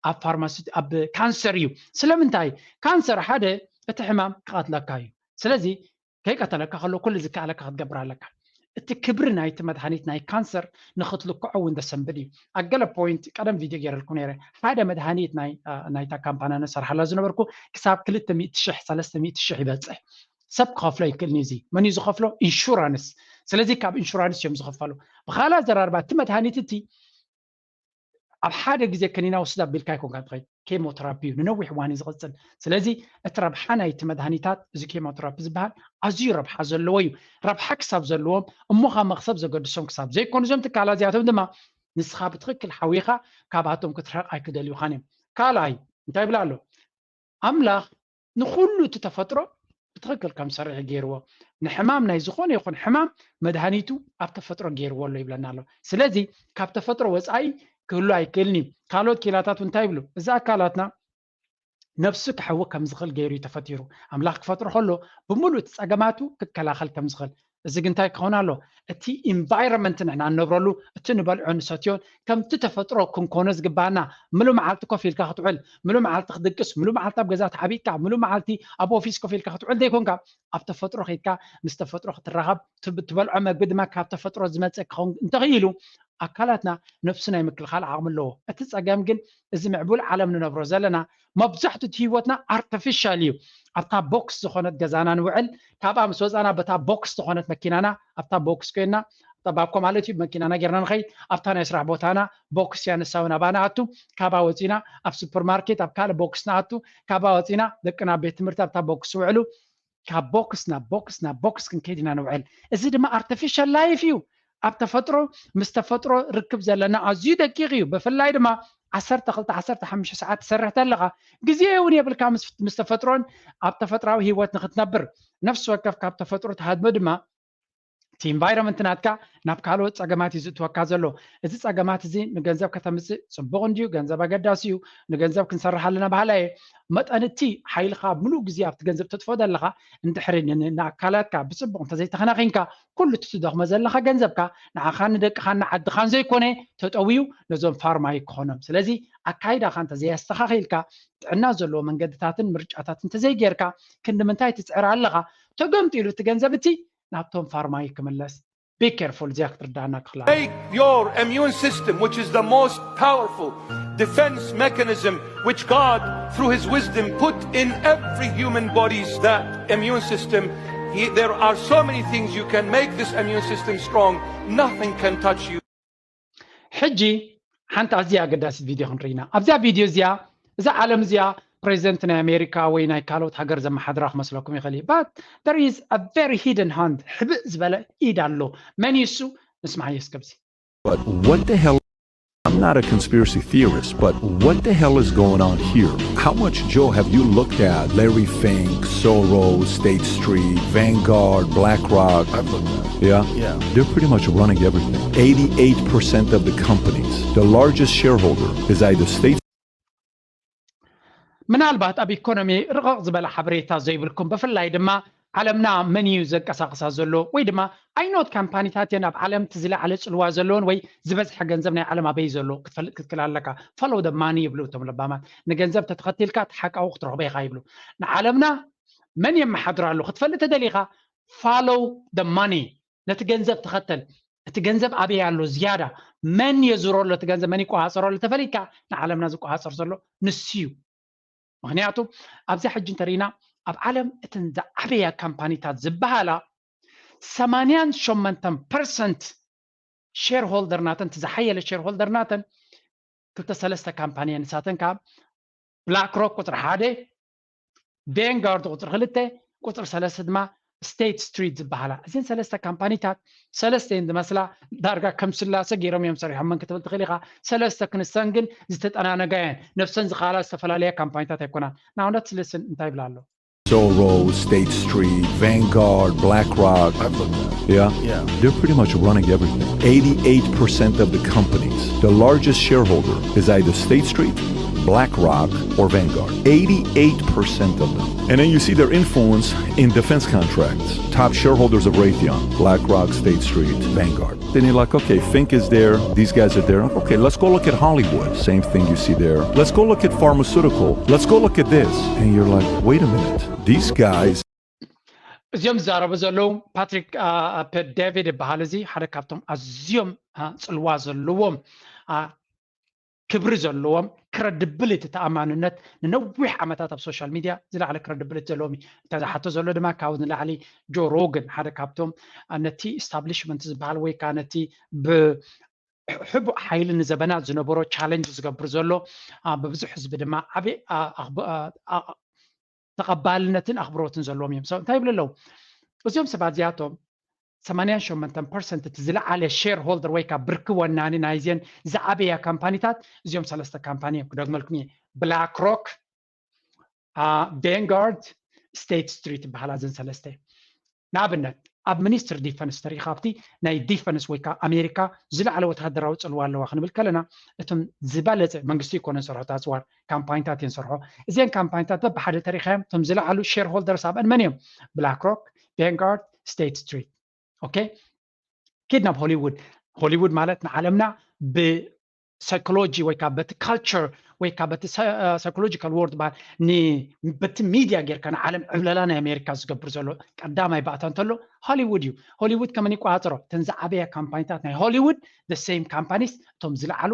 ኣብ ፋርማሲ ኣብ ካንሰር እዩ። ስለምንታይ? ካንሰር ሓደ እቲ ሕማም ክቐትለካ እዩ። ስለዚ ከይቀተለካ ከሎ ኩሉ ዝከኣለካ ክትገብር ኣለካ። እቲ ክብሪ ናይቲ መድሃኒት ናይ ካንሰር ንክትልክዖ እውን ዘሰንብድ እዩ። ኣብ ገለ ፖይንት ቀደም ቪድዮ ገይረልኩም ነይረ። ሓደ መድሃኒት ናይ ናይታ ካምፓኒ ነሰርሓላ ዝነበርኩ ክሳብ ክልተ ሚእቲ ሽሕ ሰለስተ ሚእቲ ሽሕ ይበፅሕ። ሰብ ክኸፍሎ ይክእልኒ። እዚ መን እዩ ዝኸፍሎ? ኢንሹራንስ። ስለዚ ካብ ኢንሹራንስ እዮም ዝኸፈሉ። ብካልእ ኣዘራርባ እቲ መድሃኒት እቲ ኣብ ሓደ ግዜ ከኒና ወስድ ኣቢልካ ኣይኮንካ ትኸይድ። ኬሞቴራፒ እዩ፣ ንነዊሕ እዋን እዩ ዝቕፅል። ስለዚ እቲ ረብሓ ናይቲ መድሃኒታት እዚ ኬሞቴራፒ ዝበሃል ኣዝዩ ረብሓ ዘለዎ እዩ። ረብሓ ክሳብ ዘለዎም እሞ ካብ መኽሰብ ዘገድሶም ክሳብ ዘይኮኑ እዞም ትካላት እዚኣቶም ድማ ንስኻ ብትኽክል ሓዊኻ ካብኣቶም ክትርሕቕ ኣይክደልዩኻን እዮም። ካልኣይ እንታይ ይብላ ኣሎ? ኣምላኽ ንኹሉ እቲ ተፈጥሮ ብትኽክል ከም ዝሰርሕ ገይርዎ። ንሕማም ናይ ዝኾነ ይኹን ሕማም መድሃኒቱ ኣብ ተፈጥሮ ገይርዎ ኣሎ ይብለና ኣሎ። ስለዚ ካብ ተፈጥሮ ወፃኢ ክህሉ ኣይክእልን እዩ። ካልኦት ኪላታት እንታይ ይብሉ? እዚ ኣካላትና ነብሱ ክሕዊ ከም ዝኽእል ገይሩ እዩ ተፈጢሩ። ኣምላኽ ክፈጥሮ ከሎ ብምሉእ እቲ ፀገማቱ ክከላኸል ከም ዝኽእል እዚ ግን እንታይ ክኸውን ኣሎ? እቲ ኢንቫይሮንመንት ንሕና እንነብረሉ፣ እቲ ንበልዖ ንሰትዮን ከምቲ ተፈጥሮ ክንኮኖ ዝግባና፣ ምሉ መዓልቲ ኮፍ ኢልካ ክትውዕል፣ ምሉ መዓልቲ ክትድቅስ፣ ምሉ መዓልቲ ኣብ ገዛ ተዓቢጥካ፣ ምሉ መዓልቲ ኣብ ኦፊስ ኮፍ ኢልካ ክትውዕል ዘይኮንካ፣ ኣብ ተፈጥሮ ከይድካ ምስ ተፈጥሮ ክትራኸብ፣ ትብ- ትበልዖ መግቢ ድማ ካብ ተፈጥሮ ዝመጽእ ክኸውን እንተኽኢሉ፣ ኣካላትና ነብሱ ናይ ምክልኻል ዓቕሚ ኣለዎ። እቲ ጸገም ግን እዚ ምዕቡል ዓለም ንነብሮ ዘለና መብዛሕትኡ እቲ ህይወትና ኣርቲፊሻል እዩ። ኣብታ ቦክስ ዝኾነት ገዛና ንውዕል፣ ካብኣ ምስ ወጻና በታ ቦክስ ዝኾነት መኪናና ኣብታ ቦክስ ኮይና፣ ጠባብኮ ማለት እዩ፣ መኪናና ጌርና ንኸይድ፣ ኣብታ ናይ ስራሕ ቦታና ቦክስ እያ፣ ንሳ እውን ኣባና ኣቱ፣ ካብኣ ወጺና ኣብ ሱፐርማርኬት ኣብ ካልእ ቦክስ ንኣቱ፣ ካብኣ ወጺና ደቅና ኣብ ቤት ትምህርቲ ኣብታ ቦክስ ይውዕሉ። ካብ ቦክስ ናብ ቦክስ ናብ ቦክስ ክንከይድ ኢና ንውዕል። እዚ ድማ ኣርቲፊሻል ላይፍ እዩ። ኣብ ተፈጥሮ ምስ ተፈጥሮ ርክብ ዘለና ኣዝዩ ደቂቕ እዩ። ብፍላይ ድማ ዓሰርተ ክልተ ዓሰርተ ሓሙሽተ ሰዓት ትሰርሕ ተለኻ ግዜ እውን የብልካ ምስ ምስ ተፈጥሮን ኣብ ተፈጥራዊ ህይወት ንክትነብር። ነፍሲ ወከፍ ካብ ተፈጥሮ ትሃድሞ ድማ እቲ ኢንቫይሮንመንት ናትካ ናብ ካልኦት ጸገማት እዩ ዝእትወካ ዘሎ። እዚ ጸገማት እዚ ንገንዘብ ከተምጽእ ጽቡቕ እንድዩ፣ ገንዘብ ኣገዳሲ እዩ፣ ንገንዘብ ክንሰርሕ ኣለና በሃላይ እየ። መጠን እቲ ሓይልኻ ምሉእ ግዜ ኣብቲ ገንዘብ ተጥፍኦ ዘለኻ እንድሕሪ ን- ን- ንኣካላትካ ብጽቡቕ እንተዘይተኸናኺንካ ኩሉ እቲ ትደኽሞ ዘለኻ ገንዘብካ ንዓኻን ንደቅኻን ንዓድኻን ዘይኮነ ተጠውዩ ነዞም ፋርማይ ክኾኖም። ስለዚ ኣካይዳኻ እንተዘየስተኻኺልካ ጥዕና ዘለዎ መንገድታትን ምርጫታትን እንተዘይጌርካ ክንዲ ምንታይ ትጽዕር ኣለኻ? ተገምጢሉ እቲ ገንዘብ እቲ ናብቶም ፋርማይ ክምለስ። Be careful እዚኣ ክትርዳና ክኽላ Make your immune system, which is the most powerful defense mechanism which God, through His wisdom, put in every human body's that immune system. He, there are so many things you can make this immune system strong. Nothing can touch you. ሕጂ ሓንቲ ኣዝያ ኣገዳሲት ቪድዮ ክንርኢ ኢና። ኣብዛ ቪድዮ እዚኣ እዛ ዓለም እዚኣ ፕሬዚደንት ናይ ኣሜሪካ ወይ ናይ ካልኦት ሃገር ዘመሓድራ ክመስለኩም ይኽእል እዩ። But there is a very hidden hand፣ ሕብእ ዝበለ ኢድ ኣሎ። መን እዩ እሱ? ንስማዓዮ እስከ ኣብዚ። But what the hell? I'm not a conspiracy theorist, but what the hell is going on here? How much, Joe, have you looked at Larry Fink, Soros, State Street, Vanguard, BlackRock? I've looked at it. Yeah? Yeah. They're pretty much running everything. eighty-eight percent of the companies, the largest shareholder is either State ምናልባት ኣብ ኢኮኖሚ ርቕቕ ዝበለ ሓበሬታ ዘይብልኩም፣ ብፍላይ ድማ ዓለምና መን እዩ ዘንቀሳቕሳ ዘሎ፣ ወይ ድማ ኣይኖት ካምፓኒታት እየን ኣብ ዓለም እቲ ዝለዓለ ጽልዋ ዘለዎን ወይ ዝበዝሐ ገንዘብ ናይ ዓለም ኣበይ ዘሎ ክትፈልጥ ክትክእል ኣለካ። Follow the money ይብሉ እቶም ለባማት። ንገንዘብ ተተኸቲልካ እቲ ሓቃዊ ክትረኽቦ ኢኻ ይብሉ። ንዓለምና መን የመሓድራ ኣሎ ክትፈልጥ ተደሊኻ፣ follow the money፣ ነቲ ገንዘብ ተኸተል። እቲ ገንዘብ ኣበይ ኣሎ ዝያዳ፣ መን የዙሮ ኣሎ እቲ ገንዘብ፣ መን ይቆሃፀሮ ኣሎ ተፈሊጥካ፣ ንዓለምና ዝቆሃፀር ዘሎ ንሱ እዩ። ምክንያቱ ኣብዛ ሕጂ እንተሪኢና ኣብ ዓለም እተን ዝዓበያ ካምፓኒታት ዝበሃላ ሰማንያን ሸሞንተን ፐርሰንት ሼርሆልደር ናተን፣ እቲ ዝሓየለ ሼርሆልደር ናተን ክልተ ሰለስተ ካምፓኒ እየን። ንሳተን ከዓ ብላክሮክ ቁፅሪ ሓደ፣ ቬንጋርድ ቁፅሪ ክልተ፣ ቁፅሪ ሰለስተ ድማ ስቴት ስትሪት ዝበሃላ። እዘን ሰለስተ ካምፓኒታት ሰለስተ እየን ዝመስላ፣ ዳርጋ ከም ስላሰ ገይሮም እዮም ሰሪሖም። መን ክትብል ትኽእል ኢኻ። ሰለስተ ክንሰን ግን ዝተጠናነጋ እየን። ነፍሰን ዝኸኣላ ዝተፈላለያ ካምፓኒታት ኣይኮናን። ንኣብነት ስልስን እንታይ ይብላ ኣሎ? Soros, State Street, Vanguard, BlackRock. I've looked at it. Yeah? Yeah. They're pretty much running everything. eighty-eight percent of the companies, the largest shareholder is either State Street, BlackRock, or Vanguard. eighty-eight percent of them. And then you see their influence in defense contracts. Top shareholders of Raytheon, BlackRock, State Street, Vanguard. Then you're like, okay, Fink is there, these guys are there. Okay, let's go look at Hollywood. Same thing you see there. Let's go look at pharmaceutical. Let's go look at this. And you're like, wait a minute, these guys እዚኦም ዝዛረቡ ዘለዉ ፓትሪክ ዴቪድ ይበሃል። እዚ ሓደ ካብቶም ኣዝዮም ጽልዋ ዘለዎም፣ ክብሪ ዘለዎም፣ ክረድብሊቲ፣ ተኣማንነት፣ ንነዊሕ ዓመታት ኣብ ሶሻል ሚድያ ዝለዓለ ክረድብሊቲ ዘለዎም እዩ። እንታይ ዝሓቶ ዘሎ ድማ ካብኡ ንላዕሊ ጆ ሮገን ሓደ ካብቶም ነቲ ኢስታብሊሽመንት ዝበሃል ወይ ከዓ ነቲ ብሕቡእ ሓይሊ ንዘበናት ዝነበሮ ቻለንጅ ዝገብር ዘሎ፣ ብብዙሕ ህዝቢ ድማ ዓብዪ ተቐባልነትን ኣኽብሮትን ዘለዎም እዮም። እንታይ ይብሉ ኣለዉ? እዚኦም ሰባት እዚኣቶም ሰማንያን ሸሞንተን ፐርሰንት እቲ ዝለዓለ ሼር ሆልደር ወይ ከዓ ብርኪ ወናኒ ናይዚአን ዝዓበያ ካምፓኒታት እዚኦም ሰለስተ ካምፓኒ እዮም። ክደግመልኩም እየ፣ ብላክ ሮክ፣ ቬንጋርድ፣ ስቴት ስትሪት ይበሃላ እዘን ሰለስተ። ንኣብነት ኣብ ሚኒስትሪ ዲፈንስ ተሪኢኻ ኣብቲ ናይ ዲፈንስ ወይ ከዓ ኣሜሪካ ዝለዓለ ወታደራዊ ፅልዋ ኣለዋ ክንብል ከለና እቶም ዝበለፀ መንግስቲ ይኮነ ዝሰርሖ ኣፅዋር ካምፓኒታት እየን ዝሰርሖ። እዚአን ካምፓኒታት በብሓደ ተሪኻዮም እቶም ዝለዓሉ ሼር ሆልደርስ ኣብአን መን እዮም? ብላክ ሮክ፣ ቬንጋርድ፣ ስቴት ስትሪት። okay? ኪድ ናብ ሆሊውድ። ሆሊውድ ማለት ንዓለምና ብሳይኮሎጂ ወይ ከዓ በቲ ካልቸር ወይ ከዓ በቲ ሳይኮሎጂካል ወርልድ በሃል በቲ ሚድያ ጌርካ ንዓለም ዕብለላ ናይ ኣሜሪካ ዝገብር ዘሎ ቀዳማይ ባእታ እንተሎ ሆሊውድ እዩ። ሆሊውድ ከመን ይቆፃፀሮ? እተን ዝዓበያ ካምፓኒታት ናይ ሆሊውድ፣ the same companies፣ እቶም ዝለዓሉ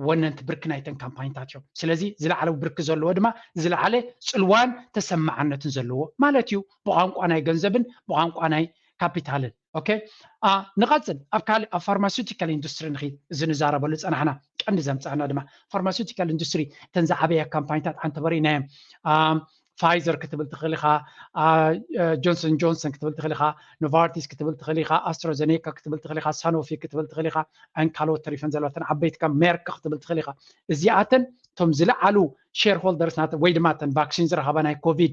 ወነንቲ ብርኪ ናይተን ካምፓኒታት እዮም። ስለዚ ዝለዓለ ብርኪ ዘለዎ ድማ ዝለዓለ ፅልዋን ተሰማዓነትን ዘለዎ ማለት እዩ፣ ብቋንቋ ናይ ገንዘብን ብቋንቋ ናይ ካፒታልን። okay? ንቐፅል፣ ኣብ ካልእ ኣብ ፋርማሲውቲካል ኢንዱስትሪ ንኺድ። እዚ ንዛረበሉ ዝፀናሕና ቀንዲ ዘምፃእና ድማ ፋርማሲውቲካል ኢንዱስትሪ፣ እተን ዝዓበያ ካምፓኒታት ዓንተበሪ ናይ ፋይዘር ክትብል ትኽእል ኢኻ፣ ጆንሰን ጆንሰን ክትብል ትኽእል ኢኻ፣ ኖቫርቲስ ክትብል ትኽእል ኢኻ፣ ኣስትራዘኔካ ክትብል ትኽእል ኢኻ፣ ሳኖፊ ክትብል ትኽእል ኢኻ፣ ን ካልኦት ተሪፈን ዘለዋ እተን ዓበይቲ ከም ሜርክ ክትብል ትኽእል ኢኻ። እዚኣተን እቶም ዝለዓሉ ሼር ሆልደርስ ናተን ወይ ድማ እተን ቫክሲን ዝረኸባ ናይ ኮቪድ፣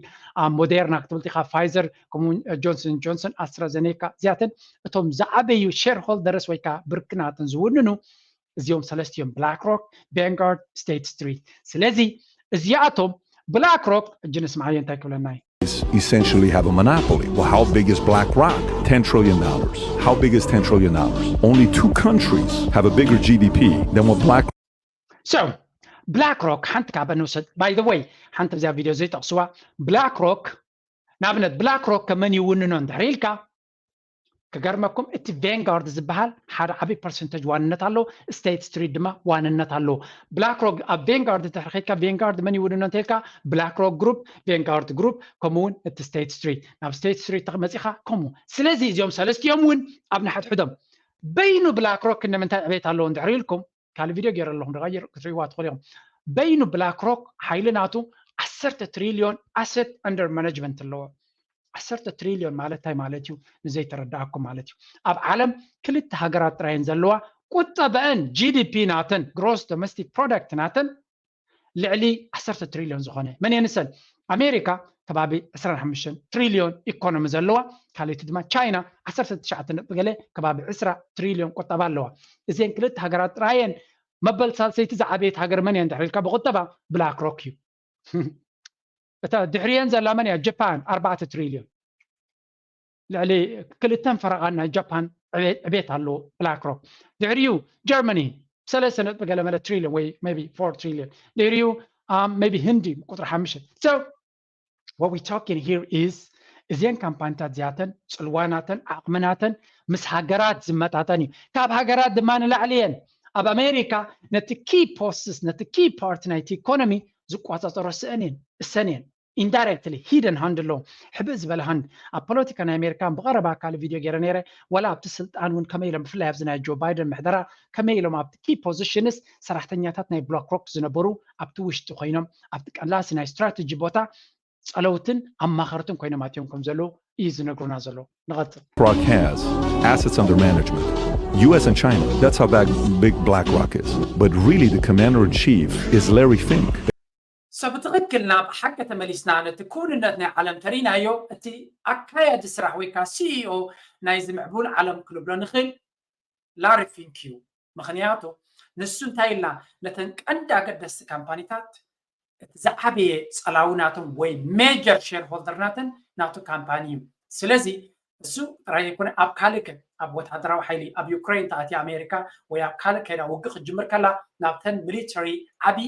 ሞዴርና ክትብል ኢኻ፣ ፋይዘር፣ ከምኡ ጆንሰን ጆንሰን፣ ኣስትራዘኔካ፣ እዚኣተን እቶም ዝዓበዩ ሼር ሆልደርስ ወይ ከዓ ብርኪ ናተን ዝውንኑ እዚኦም ሰለስቲኦም፣ ብላክ ሮክ፣ ቬንጋርድ፣ ስቴት ስትሪት። ስለዚ እዚኣቶም ብላክ ሮክ እጂ ንስምዓዮ እንታይ ክብለና እዩ። essentially have a monopoly. Well, how big is BlackRock? Ten trillion dollars. How big is ten trillion dollars? Only two countries have a bigger G D P than what BlackRock. So ብላክ ሮክ ሓንቲ ካብ ንውሰድ። By the way፣ ሓንቲ ኣብዚኣ ቪድዮ ዘይጠቕስዋ ብላክ ሮክ፣ ንኣብነት ብላክ ሮክ ከመን ይውንኖ እንድሕር ኢልካ፣ ክገርመኩም እቲ ቬንጋርድ ዝበሃል ሓደ ዓብዪ ፐርሰንተጅ ዋንነት ኣለዎ። ስቴት ስትሪት ድማ ዋንነት ኣለዎ። ብላክ ሮክ ኣብ ቬንጋርድ እንድሕር ኸይድካ ቬንጋርድ መን ይውንኖ እንተኢልካ ብላክ ሮክ ግሩፕ፣ ቬንጋርድ ግሩፕ፣ ከምኡ እውን እቲ ስቴት ስትሪት። ናብ ስቴት ስትሪት መፂኻ ከምኡ። ስለዚ እዚኦም ሰለስቲኦም እውን ኣብ ንሓድሕዶም በይኑ ብላክ ሮክ ንምንታይ ዕቤት ኣለዎ እንድሕር ኢልኩም ካልእ ቪድዮ ገይረ ኣለኹ፣ ክትርእይዋ ትኽእሉ ኢኹም። በይኑ ብላክ ሮክ ሓይሊ ናቱ ዓሰርተ ትሪልዮን ኣሰት ኣንደር ማኔጅመንት ኣለዎ። ዓሰርተ ትሪልዮን ማለት እንታይ ማለት እዩ ንዘይተረዳእኩም ማለት እዩ። ኣብ ዓለም ክልተ ሃገራት ጥራየን ዘለዋ ቁጠበአን ጂ ዲ ፒ ናተን ግሮስ ዶሜስቲክ ፕሮዳክት ናተን ልዕሊ ዓሰርተ ትሪልዮን ዝኾነ መን እየን ንሰን? ኣሜሪካ ከባቢ ዕስራን ሓሙሽተን ትሪልዮን ኢኮኖሚ ዘለዋ፣ ካልእቲ ድማ ቻይና ዓሰርተ ትሽዓተ ነጥቢ ገለ ከባቢ ዕስራ ትሪልዮን ቁጠባ ኣለዋ። እዘን ክልተ ሃገራት ጥራየን መበል ሳልሰይቲ ዝዓበየት ሃገር መን እያ እንድሕር ኢልካ ብቁጠባ ብላክ ሮክ እዩ። እታ ድሕሪየን ዘላ መን እያ? ጃፓን ኣርባዕተ ትሪልዮን። ልዕሊ ክልተን ፈረቓን ናይ ጃፓን ዕቤት ኣለዎ ብላክ ሮክ። ድሕሪኡ ጀርመኒ ሰለስተ ነጥቢ ገለ መለ ትሪልዮን ወይ maybe ፎር ትሪልዮን። ድሕሪኡ maybe ህንዲ ቁፅሪ ሓሙሽተ። So what we talking here is እዚአን ካምፓኒታት እዚኣተን ፅልዋናተን ዓቕምናተን ምስ ሃገራት ዝመጣጠን እዩ። ካብ ሃገራት ድማ ንላዕሊ እየን። ኣብ ኣሜሪካ ነቲ ኪ ፖስትስ ነቲ ኪ ፓርት ናይቲ ኢኮኖሚ ዝቆፃፀሮ ስአን እየን እሰን እየን። ኢንዳይሬክትሊ ሂደን ሃንድ ኣለዎም። ሕብእ ዝበለ ሃንድ ኣብ ፖለቲካ ናይ ኣሜሪካን ብቐረባ ካልእ ቪድዮ ገይረ ነይረ። ዋላ ኣብቲ ስልጣን እውን ከመይ ኢሎም ብፍላይ ኣብዚ ናይ ጆ ባይደን ምሕደራ ከመይ ኢሎም ኣብቲ ኪ ፖዚሽንስ ሰራሕተኛታት ናይ ብላክ ሮክ ዝነበሩ ኣብቲ ውሽጢ ኮይኖም ኣብቲ ቀላሲ ናይ ስትራቴጂ ቦታ ጸለውትን ኣማኸርትን ኮይኖም ኣትዮም ከም ዘለዉ እዩ ዝነግሩና ዘሎ። ንቐጽል። BlackRock has assets under management. U S and China, that's how big, big BlackRock is. But really, the commander in chief is Larry Fink. So ብትኽክል ናብ ሓቂ ተመሊስና ነቲ ክውንነት ናይ ዓለም ተሪናዮ፣ እቲ ኣካያዲ ስራሕ ወይ ከዓ ሲኢኦ ናይዚ ምዕቡል ዓለም ክንብሎ ንኽእል ላሪ ፊንክ እዩ። ምኽንያቱ ንሱ እንታይ ኢልና ነተን ቀንዲ ኣገደስቲ ካምፓኒታት እቲ ዝዓበየ ጸላዊ ናቶም ወይ ሜጀር ሼር ሆልደር ናተን ናቱ ካምፓኒ እዩ። ስለዚ እሱ ጥራይ ኣይኮነ ኣብ ካልእ ከ ኣብ ወታደራዊ ሓይሊ ኣብ ዩክሬን ተኣትያ ኣሜሪካ ወይ ኣብ ካልእ ከይዳ ውግእ ክትጅምር ከላ ናብተን ሚሊተሪ ዓብዪ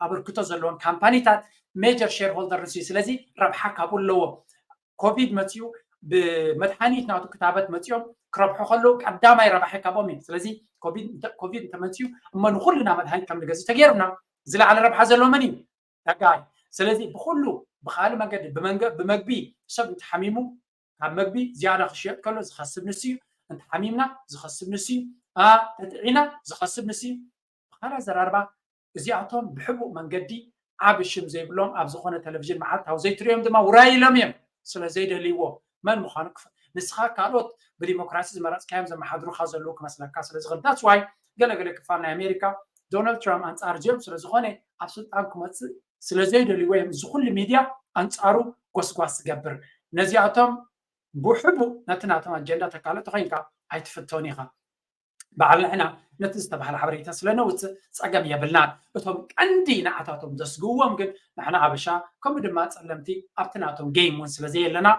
ኣበርክቶ ዘለዎም ካምፓኒታት ሜጀር ሼር ሆልደር ንሱ እዩ። ስለዚ ረብሓ ካብኡ ኣለዎ። ኮቪድ መፅዩ ብመድሓኒት ናቱ ክታበት መፅዮም ክረብሑ ከለዉ ቀዳማይ ረባሒ ካብኦም እዩ። ስለዚ ኮቪድ እንተመፅዩ እሞ ንኩልና መድሃኒት ከም ንገዝእ ተገይሩና ዝለዓለ ረብሓ ዘለዎ መን እዩ? ተጋይ። ስለዚ ብኩሉ ብካልእ መንገዲ ብመግቢ ሰብ እንተሓሚሙ ካብ መግቢ ዝያዳ ክሽየጥ ከሎ ዝኸስብ ንሱ እዩ። እንተሓሚምና ዝኸስብ ንሱ እዩ። ተጥዒና ዝኸስብ ንሱ እዩ። ብኻልእ ኣዘራርባ እዚኣቶም ብሕቡእ መንገዲ ዓቢ ሽም ዘይብሎም ኣብ ዝኾነ ቴሌቪዥን መዓልታዊ ዘይትርእዮም ድማ ውራይ ኢሎም እዮም ስለ ዘይደልይዎ መን ምዃኑ ክፍ ንስኻ ካልኦት ብዲሞክራሲ ዝመረፅካዮም ዘመሓድሩኻ ዘለዉ ክመስለካ ስለ ዝኽእል that's why ገለገለ ክፋል ናይ ኣሜሪካ ዶናልድ ትራምፕ ኣንፃር እዚኦም ስለ ዝኾነ ኣብ ስልጣን ክመፅእ ስለ ዘይደልይዎ እዮም እዚ ኩሉ ሚድያ ኣንፃሩ ጎስጓስ ዝገብር ነዚኣቶም ብሕቡእ ነቲ ናቶም ኣጀንዳ ተካልእ ተኾይንካ ኣይትፍቶን ኢኻ በዓል ንሕና ነቲ ዝተባህለ ሓበሬታ ስለ ነውፅእ ፀገም የብልናን። እቶም ቀንዲ ንዓታቶም ዘስግእዎም ግን ንሕና ሓበሻ ከምኡ ድማ ፀለምቲ ኣብቲ ናቶም ጌም እውን ስለ ዘየለና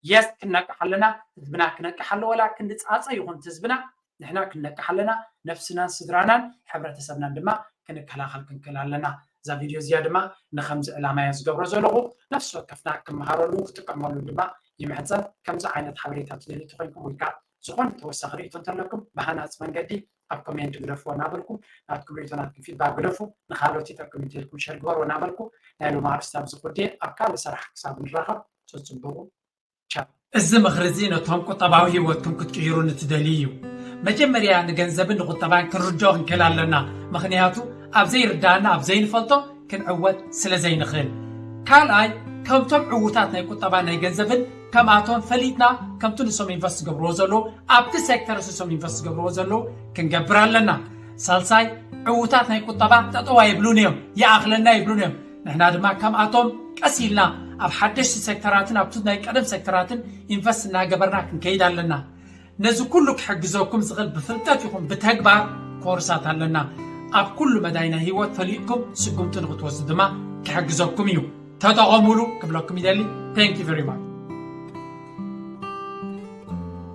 የስ ክንነቅሕ ኣለና። ህዝብና ክነቅሕ ኣለዎ። ዋላ ክንዲ ፃፀ ይኹን ህዝብና ንሕና ክንነቅሕ ኣለና። ነፍስናን ስድራናን ሕብረተሰብናን ድማ ክንከላኸል ክንክእል ኣለና። እዛ ቪድዮ እዚኣ ድማ ንከምዚ ዕላማ እየ ዝገብሮ ዘለኹ። ነፍሲ ወከፍና ክመሃረሉ ክጥቀመሉ ድማ ይምሕፀን። ከምዚ ዓይነት ሓበሬታ ትደልዩ ተኮይንኩም ወይ ከዓ ዝኾነ ተወሳኺ ርእይቶ እንተለኩም ብሃናፂ መንገዲ ኣብ ኮሜንት ግደፍዎ እናበልኩ ናትኩም ርእይቶ ናትኩም ፊድባክ ግደፉ። ንካልኦት ይጠቅም እንተልኩም ሸር ግበርዎ እናበልኩ ናይ ሎም ኣርስታ ኣብዚ ኩዴ ኣብ ካልእ ስራሕ ክሳብ ንራኸብ ተፅብቑ። ቻው። እዚ ምኽሪ እዚ ነቶም ቁጠባዊ ህይወትኩም ክትቅይሩ ንትደልዩ እዩ። መጀመርያ ንገንዘብን ንቁጠባን ክንርድኦ ክንክእል ኣለና። ምኽንያቱ ኣብ ዘይርዳእና ኣብ ዘይንፈልጦ ክንዕወት ስለ ዘይንኽእል። ካልኣይ ከምቶም ዕዉታት ናይ ቁጠባ ናይ ገንዘብን ከምኣቶም ፈሊጥና ከምቲ ንሶም ኢንቨስት ዝገብርዎ ዘለዉ ኣብቲ ሴክተር ንሶም ኢንቨስት ዝገብርዎ ዘለዉ ክንገብር ኣለና። ሳልሳይ ዕዉታት ናይ ቁጠባ ጠጠዋ ይብሉን እዮም ይኣኽለና ይብሉን እዮም። ንሕና ድማ ከምኣቶም ቀስ ኢልና ኣብ ሓደሽቲ ሴክተራትን ኣብቲ ናይ ቀደም ሴክተራትን ኢንቨስት እናገበርና ክንከይድ ኣለና። ነዚ ኩሉ ክሕግዘኩም ዝኽእል ብፍልጠት ይኹን ብተግባር ኮርሳት ኣለና። ኣብ ኩሉ መዳይ ናይ ህይወት ፈሊጥኩም ስጉምቲ ንክትወስዱ ድማ ክሕግዘኩም እዩ። ተጠቐሙሉ ክብለኩም ይደሊ። Thank you very much።